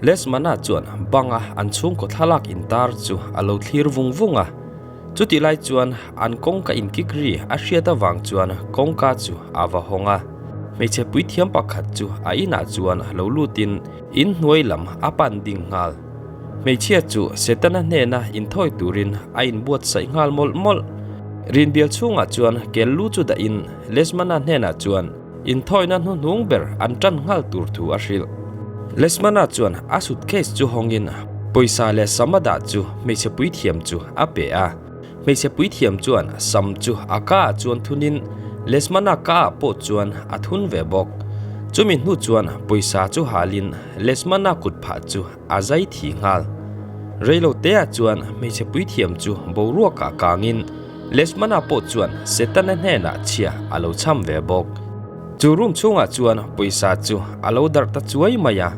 Lesmana chuan banga an chhungkaw thlalak intar chu a lo thlir vung vung a. Chutih lai chuan an kawngka inkik ri a hriat avang chuan kawngka chu a va hawng a. Hmeichhe puithiam pakhat chu a inah chuan lo lutin inhnuai lam a pan ding nghal. Hmeichhia chu Setana hnena inthawi turin a inbuatsaih nghal mawlh mawlh. Rinbial chhungah chuan kel lu chu dahin Lesmana hnenah chuan inthawina hnuhnung ber an tan nghal tur thu a hrilh. Lesmana chuan a suitcase chu hawngin pawisa leh sam a dah chu hmeichhe puithiam chu a pe a. Hmeichhe puithiam chuan sam chu a ka ah chuan thunin Lesmana ka ah pawh chuan a thun ve bawk. Chumi hnu chuan pawisa chu halin Lesmana kut phah chu a zai thi nghal. Reilo te ah chuan hmeichhe puithiam chu boruak ah kangin Lesmana pawh chuan Setana hnenah chhia a lo cham ve bawk. Chu room chhungah chuan pawisa chu a lo darh ta chuai mai a.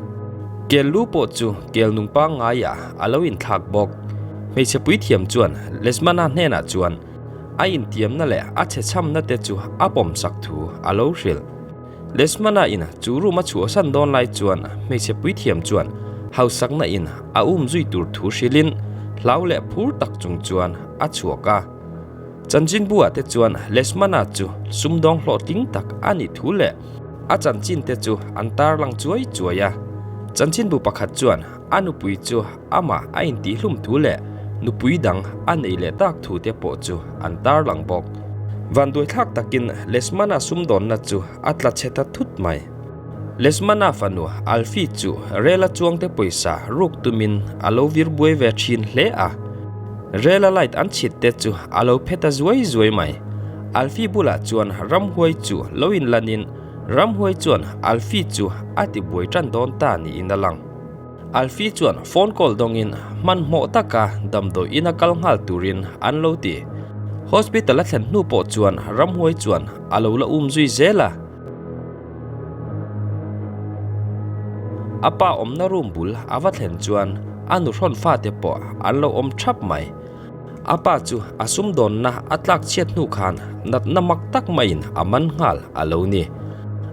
Kel lu pawh chu kel nung pangngai ah a lo inthlak bawk. Hmeichhe puithiam chuan Lesmana hnenah chuan a intiamna leh a chhechhamna te chu a pawmsak thu a lo hrilh. Lesmana in chu room a chhuahsan dawn lai chuan hmeichhe puithiam chuan hausakna in a um zui tur thu hrilhin hlau leh phur tak chung chuan a chhuak a. Chanchinbu ah te chuan Lesmana chu sumdawng hlawhtling tak a nih thu leh a chanchin te chu an tarlang chuai chuai a. Chanchinbu pakhat chuan a nupui chu amah a intihhlum thu leh nupui dang a nei leh tak thu te pawh chu an tarlang bawk. Vanduaithlak takin Lesmana sumdawnna chu a tla chhe ta thut mai. Lesmana fanu Alfie chu rela chuangte pawisa ruk tumin a lo vir buai ve thin hle a. Rela light an chhit te chu a lo phe ta zuai zuai mai. Alfie bulah chuan ramhuai chu lo inlanin ramhuai chuan Alfie chu a ti buai tan dawn ta niin a lang. Alfie chuan phone call dawngin hmanhmawh taka damdawi ina kal nghal turin an lo ti. Hospital a thlen hnu pawh chuan ramhuai chuan a lo la um zui zel a. A pa awmna room bul a va thlen chuan a nuhrawn fate pawh an lo awm thap mai. A pa chu a sumdawnna a tlak chhiat hnu khan natna mak tak maiin a man nghal a lo ni.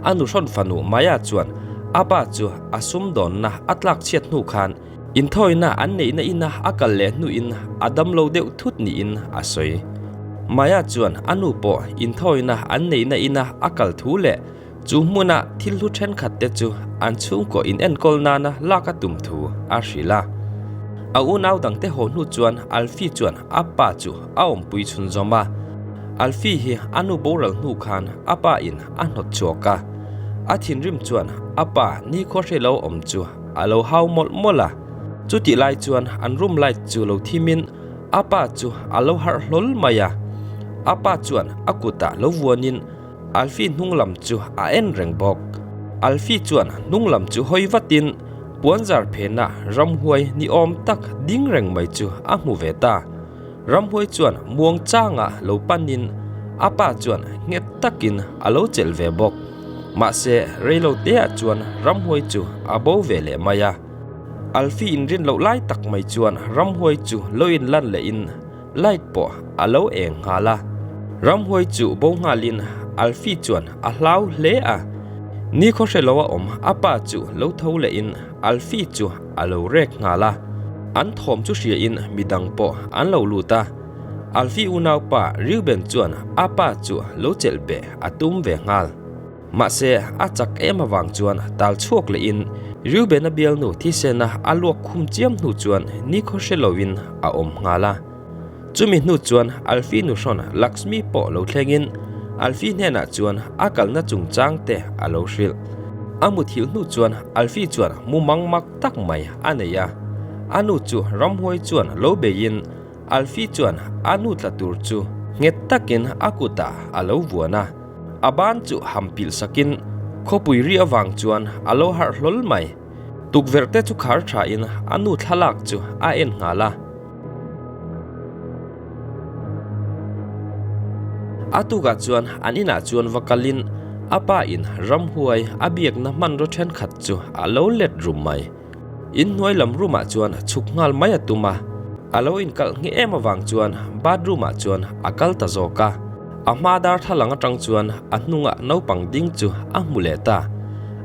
A nuhrawn fanu Maya chuan a pa chu a sumdawnna a tlak chhiat hnu khan inthawina an neihna ina a kal leh hnuin a damlo deuh thut niin a sawi. Maya chuan a nu pawh inthawina an neihna ina a kal thu leh chu hmuna thil hlu thenkhat te chu an chhungkaw in enkawl nana lak a tum thu a hrilh a. A unau dangte haw hnu chuan Alfie chuan a pa chu a awmpui chhunzawm a. Alfie hi a nu boral hnu khan a pa in a hnawt chhuak a. A thinrim chuan a pa nikhua hre lo awm chu a lo hau mawlh mawlh a. Chutih lai chuan an room light chu lo thim in a pa chu a lo harh hlawl mai a. A pa chuan a kutah lo vuan in Alfie hnung lam chu a en reng bawk. Alfie chuan hnung lam chu hawi vatin puanzar phenah ramhuai ni awm tak ding reng mai chu a hmu ve ta. Ramhuai chuan muang changah lo panin a pa chuan nghet takin a lo chelh ve bawk. Mahse reilo teah chuan ramhuai chu a bo ve leh mai a. Alfie inrin loh lai tak mai chuan ramhuai chu lo inlan lehin Light pawh a lo eng nghal a. Ramhuai chu bo nghalin Alfie chuan a hlau hle a. Ni khaw hre lo a awm a pa chu lo tho lehin Alfie chu a lo rek nghal a. An thawm chu hriain midang pawh an lo lut a. Alfie unaupa Reuben chuan a pa chu lo chelh beh a tum ve nghal. Mahse, a chak em avang chuan tal chhuak lehin Reuben-a bialnu thisena a luak khum chiam hnu chuan nikhaw hre loin a awm nghal a. Chumi hnu chuan Alfie nuhrawn Lakshmi pawh lo thlengin Alfie hnenah chuan a kalna chungchang te a lo hrilh. A muthilh hnu chuan Alfie chuan mumang mak tak mai a nei a. A nu chu ramhuai chuan lo beiin Alfie chuan a nu tla tur chu nghet takin a kutah a lo vuan a. A ban chu ham pilh sakin khawpui ri avang chuan a lo harh hlawl mai. Tukverh te chu khar thain a nu thlalak chu a en nghal a. A tukah chuan an inah chuan va kalin a pa in ramhuai a biakna hmanraw thenkhat chu a lo let rum mai. Inhnuai lam room ah chuan chhuk nghal mai a tum a, a lo inkalh ngheh em avang chuan bathroom ah chuan a kal ta zawk a. A hma darthlalang atang chuan a hnungah naupang ding chu a hmu leh ta.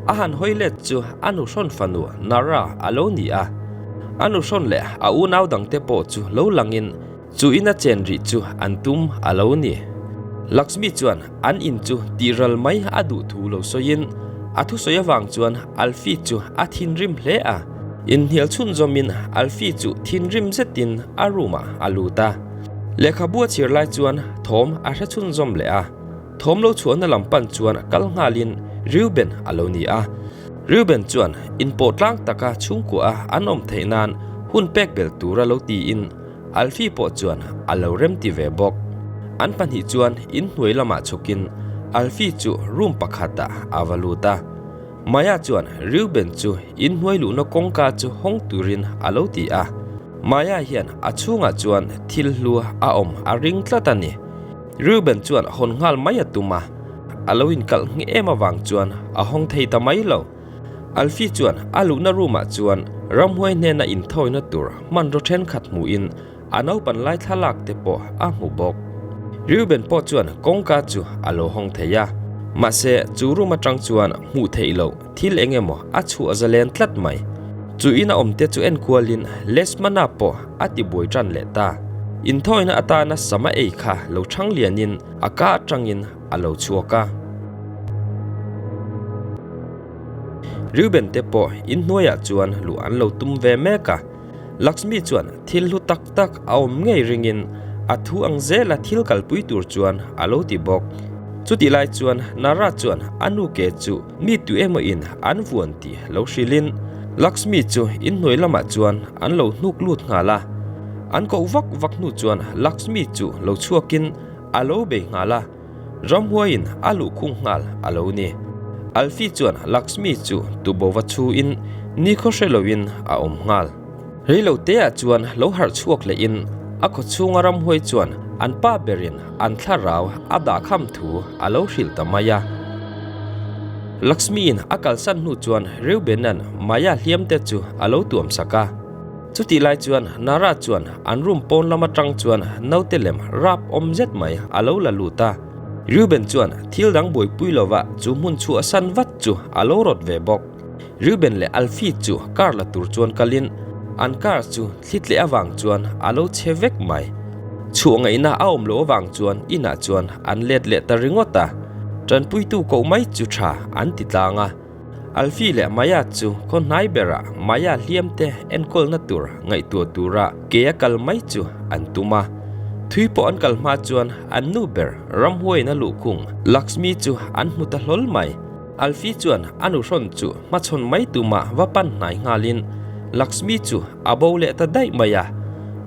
A han hawi let chu a nuhrawn fanu Nara a lo ni a. A nuhrawn leh a unau dangte pawh chu lo langin chu ina chen rih chu an tum a lo ni. Lakshmi chuan an in chu tihral mai a duh thu lo sawiin a thusawi avang chuan Alfie chu a thinrim hle a. Inhnial chhunzawmin Alfie chu thinrim zetin a room ah a lut a. Lehkhabu a chhir lai chuan thawm a hre chhunzawm leh a. Thawm lo chhuahna lam pan chuan kal nghalin Reuben a lo ni a. Reuben chuan inpawh tlang taka chhungkua a an awm theih nan hun pek bel tura lo tiin Alfie pawh chuan a lo remti ve bawk. An pahnih chuan inhnuai lamah chhukin Alfie chu room pakhatah a va lut a. Maya chuan Reuben chu inhnuai luhna kawngka chu hawng turin a lo ti a. Maya hian a chhungah chuan thil hlu a awm a ring tlat a ni. Reuben chuan hawn nghal mai a tum a, a lo inkalh ngheh em avang chuan a hawng thei ta mai lo. Alfie chuan a luhna room ah chuan ramhuai hnena inthawina tur hmanraw thenkhat hmuhin a naupan lai thlalak te pawh a hmu bawk. Reuben pawh chuan kawngka chu a lo hawng thei a, mahse chu room atang chuan hmuh theih loh thil eng emaw a chhuah zalen tlat mai. Chu ina awmte chu enkualin Lesmana pawh a ti buai tan leh ta. Inthawina atana sama ei kha lo chhang lianin a ka atangin a lo chhuak a. Reuben te pawh inhnuaiah chuan luh an lo tum ve mek a. Lakshmi chuan thil hlu tak tak a awm ngei ringin a thu ang zela thil kalpui tur chuan a lo ti bawk. Chutih lai chuan Nara chuan a nu ke chu mi tu emaw in an vuan tih lo hrilhin Lakshmi chu inhnuai lamah chuan an lo hnuk lut nghal a. An koh vak vak hnu chuan Lakshmi chu lo chhuakin a lo bei nghal a. Ramhuaiin a luhkhung nghal a lo ni. Alfie chuan Lakshmi chu tubova chhuin nikhaw hre loin a awm nghal. Reilo teah chuan lo harh chhuak lehin a khaw chhunga ramhuai chuan an pa berin an thlarau a dahkham thu a lo hrilh ta mai a. Lakshmi-in a kalsan hnu chuan Reuben-a'n Maya hliamte chu a lo tuam sak a. Chutih lai chuan Nara chuan an room pawn lam atang chuan naute lem rap awm zet mai a lo la lut a. Reuben chuan thil dang buaipui lova chu hmun chhuahsan vat chu a lo rawt ve bawk. Reuben leh Alfie chu car la tur chuan kalin an car chu thli tleh avang chuan a lo chhe vek mai. Chhuah ngaihna a awm loh avang chuan inah chuan an let leh ta ringawt a. Tanpuitu koh mai chu tha an ti tlang a. Alfie leh Maya chu khaw hnai berah Maya hliamte enkawlna tur ngaihtuah tura ke a kal mai chu an tum a. Thui pawh an kal hma chuan an nu ber ramhuaiin a luhkhung Lakshmi chu an hmu ta hlawl mai. Alfie chuan a nuhrawn chu hmachhawn mai tumah va pan hnai nghalin Lakshmi chu a bo leh ta daih mai a.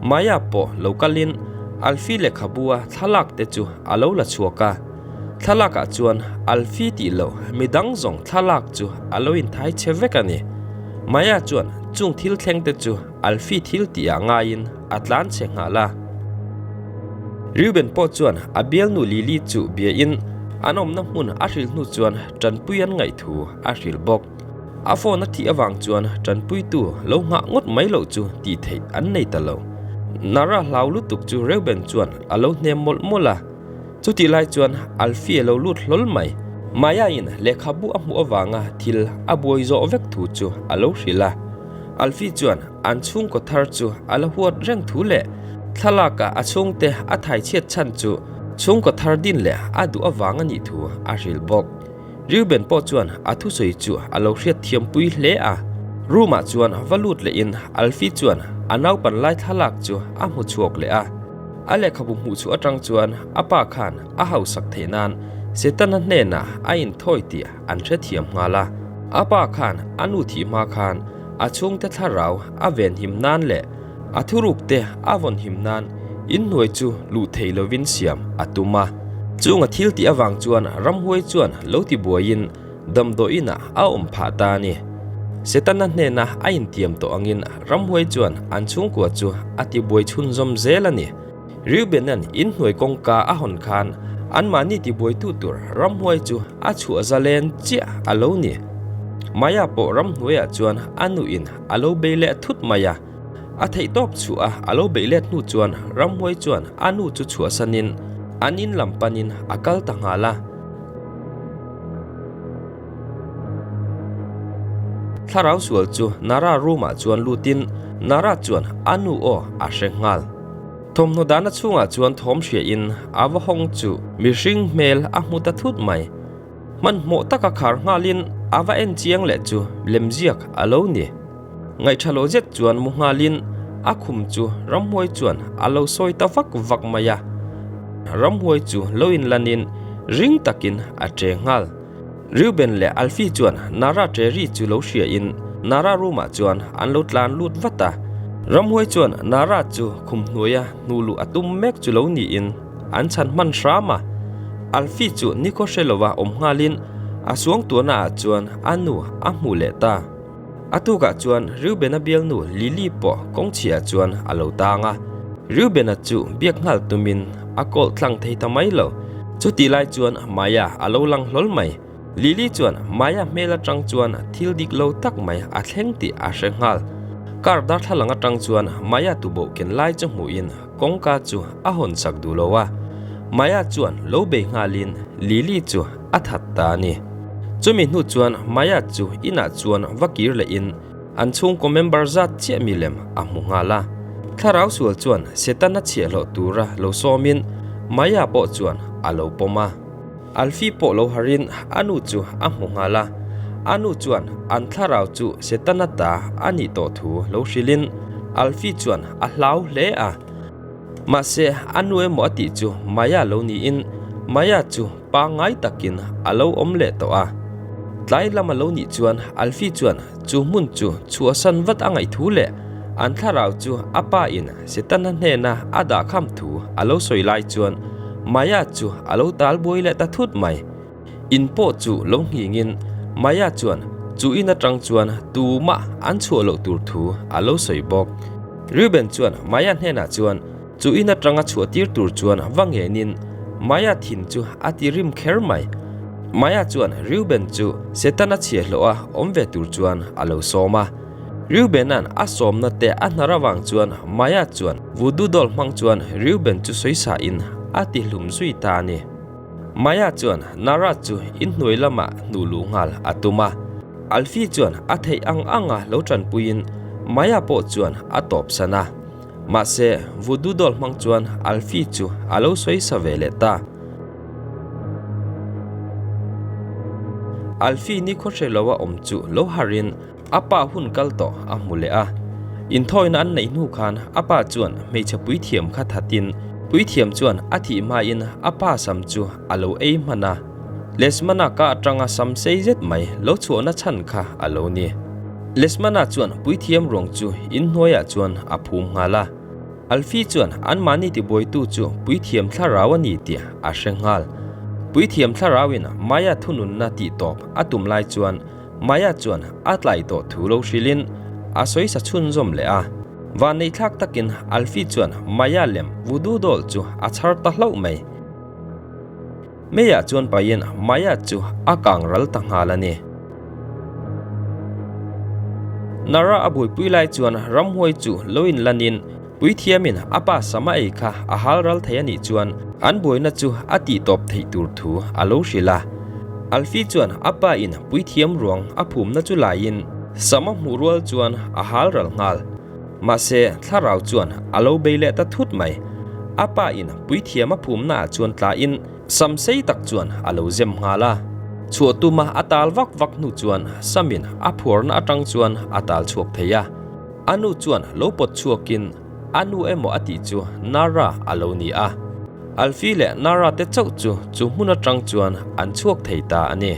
Maya pawh lo kalin Alfie lehkhabu a thlalak te chu a lo la chhuak a. Thlalakah chuan Alfie tih loh midang zawng thlalak chu a lo inthai che vek a ni. Maya chuan chung thil thleng te chu Alfie thil tih ah ngaiin a tlan chhe nghal a. Reuben pawh chuan a bialnu Lily chu bia in an awmna hmun a hrilh hnu chuan tanpui an ngaih thu a hrilh bawk. A phone a thih avang chuan tanpuitu lo nghah ngawt mai loh chu tih theih an nei ta lo. Nara hlau lutuk chu Reuben chuan a lo hnem mawlh mawlh a. Chutih lai chuan Alfie a lo lut hlawl mai. Maya-in lehkhabu a hmuh avanga thil a buai zawh vek thu chu a lo hrilh a. Alfie chuan an chhungkaw thar chu a la huat reng thu leh thlalaka a chhungte a thaichhiat chhan chu chhungkaw thar din leh a duh avang a nih thu a hrilh bawk. Reuben pawh chuan a thusawi chu a lo hriat thiampui hle a. Room-ah chuan va lut lehin Alfie chuan a naupan lai thlalak chu a hmu chhuak leh a. A lehkhabu hmuh chhuah atang chuan a pa khan a hausak theih nan Setana hnenah a inthawi tih an hrethiam nghal a. A pa khan a nu thih hma khan a chhungte thlarau a venhim nan leh a thurukte a vawnhim nan inhnuai chu luh thei lovin siam a tum a. Chung a thil tih avang chuan ramhuai chuan lo ti buaiin damdawiinah a awm phah ta a ni. Setana hnena a intiam tawh angin ramhuai chuan an chhungkua chu a ti buai chhunzawm zel a ni. Reuben-a'n inhnuai kawngka a hawn khan anmahni ti buaitu tur ramhuai chu a chhuah zalen chiah a lo ni. Maya pawh ramhnuaiah chuan a nuin a lo bei leh thut mai a. A theihtawp chhuah a a lo beih let hnu chuan ramhuai chuan a nu chu chhuahsanin an in lam panin a kal ta nghal a. Thlarau sual chu Nara room ah chuan lutin Nara chuan a nu aw a hre nghal. Thawmhnaw dahna chhungah chuan thawm hria in a va hawng chu mihring hmel a hmu ta thut mai. Hmanhmawh taka khar nghalin a va en chiang leh chu lemziak a lo ni. Ngaihṭha lo zet chuan mu nghalin a khum chu ramhuai chuan a lo sawi ta vak vak mai a. Ramhuai chu lo inlanin ring takin a ṭe nghal. Reuben leh Alfie chuan Nara ṭe ri chu lo hriain Nara room ah chuan an lo tlan lut vat a. Ramhuai chuan Nara chu khum hnuaia hnuh luh a tum mek chu lo niin an chhan hman hram a. Alfie chu nikhaw hre lova awm nghalin a suangtuahna ah chuan a nu a hmuh leh ta. A tukah chuan Reuben-a bialnu Lily pawh kawngchhiah chuan a lo tang a. Reuben-a chu biak nghal tumin a kawlh tlang thei ta mai lo. Chutih lai chuan Maya a lo lang hlawl mai. Lily chuan Maya hmel atang chuan thil dik lo tak mai a thleng tih a hre nghal. Car darthlalang atang chuan Maya tuboh ken lai chu hmuhin kawngka chu a hawn sak duh lo a. Maya chuan lo bei nghalin Lily chu a that ta a ni. Chumi hnu chuan Maya chu inah chuan va kir lehin an chhungkaw member zat chiah milem a hmu nghal a. Thlarau sual chuan Setana chhiahhlawh tura lo sawmin Maya pawh chuan a lo pawm a. Alfie pawh lo harin a nu chu a hmu nghal a. A nu chuan an thlarau chu Setana ta a nih tawh thu lo hrilhin Alfie chuan a hlau hle a. Mahse a nu emaw a tih chu Maya lo niin Maya chu pangngai takin a lo awm leh tawh a. Tlai lam a lo nih chuan Alfie chuan chu hmun chu chhuahsan vat a ngaih thu leh an thlarau chu a pa in Setana hnena a dah kham thu a lo sawi lai chuan Maya chu a lo tal buai leh ta thut mai. In pawh chu lo nghingin Maya chuan chu in atang chuan tumah an chhuah loh tur thu a lo sawi bawk. Reuben chuan Maya hnenah chuan chu in atanga chhuah tir tur chuan va ngenin Maya thin chu a ti rim kher mai. Maya chuan Reuben chu Setana chhiahhlawh a awm ve tur chuan a lo sawm a. Reubena'n a sawmna te a hnar avang chuan Maya chuan voodoo doll hmang chuan Reuben chu sawisa in a ti hlum zui ta a ni. Maya chuan Nara chu inhnuai lamah hnuh luh nghal a tum a. Alfie chuan a theih ang anga lo tanpuiin Maya pawh chuan a tawpsan a. Mahse, voodoo doll hmang chuan Alfie chu a lo sawi sa ve leh ta. Alfie ni khawhre loa awm chu lo harin A pa hun kal tawh a hmu leh a. Inthawina an neih hnu khan a pa chuan hmeichhe puithiam kha thatin puithiam chuan a thih hmain a pa sam chu a lo ei hman a. Lesmana ka atanga sam sei zet mai lo chhuahna chhan kha a lo ni. Lesmana chuan puithiam ruang chu inhnuaiah chuan a phum nghal a. Alfie chuan anmahni tibuaitu chu puithiam thlarau a ni tih a hre nghal. Puithiam thlarauin Maya thununna tihtawp a tum lai chuan Maya chuan a tlai tawh thu lo hrilhin a sawi sa chhunzawm leh a. Vanneihthlak takin Alfie chuan Maya lem voodoo doll chu a chhar ta hlauh mai. Meiah chuan pahin Maya chu a kang ral ta nghal a ni. Nara a buaipui lai chuan ramhuai chu lo inlanin puithiamin a pa sama ei kha a hal ral thei a nih chuan an buaina chu a tihtawp theih tur thu a lo hrilh a. Alfie chuan a pa in puithiam ruang a phumna chu laiin sama hmuh rual chuan a hal ral nghal. Mahse thlarau chuan a lo bei leh ta thut mai. A pa in puithiam a phumna ah chuan tlain sam sei tak chuan a lo zem nghal a. Chhuah tuma a tal vak vak hnu chuan Samin a phuarna atang chuan a tal chhuak thei a. A nu chuan lo pawt chhuakin a nu emaw a tih chu Nara a lo ni a. Alfie leh Nara te chauh chu chu hmun atang chuan an chhuak thei ta a ni.